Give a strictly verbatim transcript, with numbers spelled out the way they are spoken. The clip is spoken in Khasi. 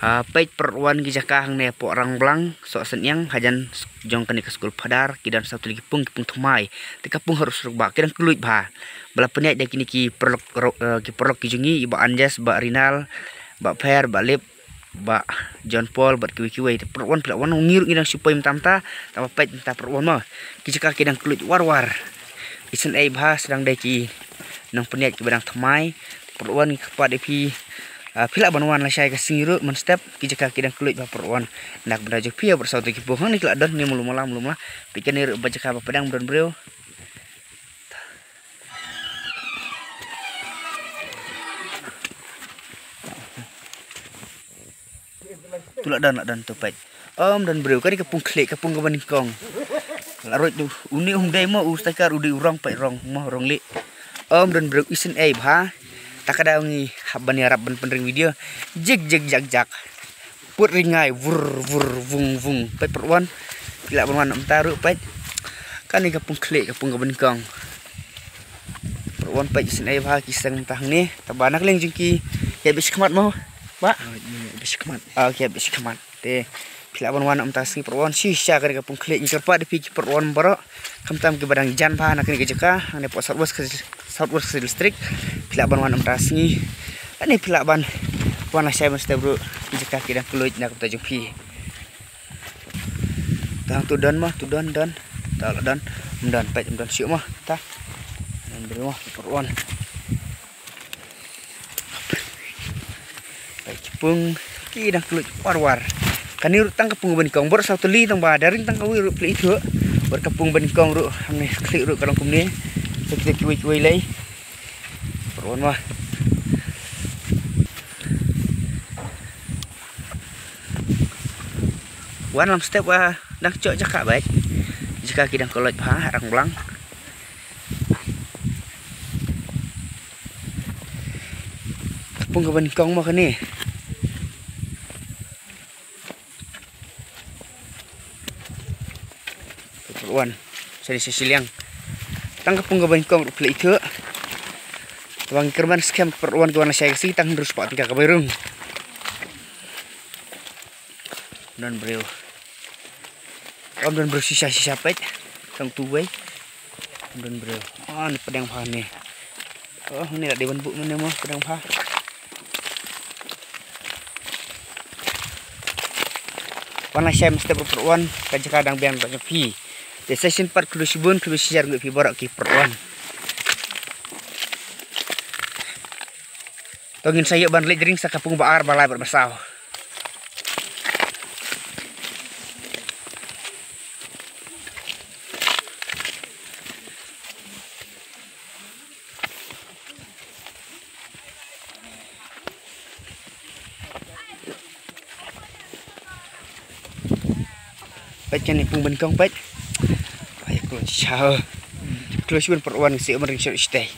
Ah, peit paralok wan ki jaka hangne hapoh Rangblang, Sohsynniang, hajan jong kane ka skul Phadar, ki don saw tylli ki pung, ki pung thymmai. Te ka pung haruh syruk ba, ki dang kylluid bha. Ba la pynïaid da kine ki paralok, eh, ki paralok ki jong ngi, i Bah Anjas, Bah Rinal, Bah Pher, Bah Lip, Bah John Paul, bad kiwei kiwei. Te paralok wan, paralok wan, ngi ruh ngi dang shu poi mynta mynta, tang ba peit mynta paralok wan mo. Ki jaka ki dang kylluid war war. Isynei bha, sdang dei ki nongpynïaid kiba dang thymmai. Paralok wan, ngi kyrpad ïa phi, ah, phi lah ban wan lashai ka sngi ruh mynstep, ki jaka ki dang kylluid bha paralok wan. Na ka bynta jong phi ïa baroh saw tylli ki pung, hangne ki la don ne, mlum mala, mlum mala. Peit kane ruh ba jaka ba pdeng, ym don briew. Tu la don, la don tu, peit. Ym don briew, kane ka pung khlieh, ka pung kaba nyngkong. La ruh tu, une um dei mo, u Striker u dei u rong, peit, rong mo, rong lieh. Ym don briew, isynei bha. Ta ka daw ngi hap ban ïarap ban pynring video. Jik jik jak jak. Put ringai, vur vur, vung vung. Peit paralok wan. Phi lah ban wan mynta ruh, peit. Kane ka pung khlieh, ka pung kaba nyngkong. Paralok wan, peit, isynei bha, ki seng mynta hangne. Tang ba na ka liang jong ki ïa bit shakhmat mo, Bah? Ah, ïa bit shakhmat. Ah, ki ïa bit shakhmat. Te phi lah ban wan mynta sngi, paralok wan, shisha kane ka pung khlieh. Ngi kyrpad ïa phi ki paralok wan baroh, khamtam kiba dang jan bha na kane ka jaka, hangne hapoh South West, South West Khasi Hills District. Phi lah ban wan mynta sngi. Hangne phi lah ban wan lashai mynstep ruh, ki jaka ki dang kylluid na ka bynta jong phi. Tang tu don mo, tu don, don. Ta la don, ym don, peit, ym don shuh mo, ta. Don briew mo, paralok wan. Peit ki pung, ki dang kylluid war war. Kane ruh tang ka pung kaba nyngkong, baroh saw tylli, tang ba da ring tang kawei ruh phi la ithuh. Bad ka pung kaba nyngkong ruh, hangne khlieh ruh ka long kumne. Sa kita kiwei kiwei lei. Paralok wan mo. Wan lam step, ah, dang shu jaka beit. Jaka ki dang kylluid bha, Rangblang. Ka pung kaba nyngkong mo kane. Paralok wan. Shane sha shiliang. Tang ka pung kaba nyngkong ruh phi la ithuh. Te ba ngi kyrmen skhem, paralok wan, ki wan lashai ka sngi tang hynriew spah tyngka ka bai rung. Don briew. Ym don briew shisha shisha, peit. Tang tu wei. Ym don briew. Ah, ne pdeng bha ne. Oh, ne la dei ban buh mynne mo, pdeng bha. Wan lashai mynstep ruh paralok wan, ka jaka dang biang, dang biang phi. Te sa shisien pat khublei shibun, khublei shihajar ngut ïa phi baroh ki paralok wan. To ngin sa ïoh ban leit ring sa ka pung ba ar, ba lai bad ba saw. Peit kane pung ba nyngkong, peit. Ai, kloi shisha. Kloi shibun paralok wan, ngi shu ym ring shuh shatei.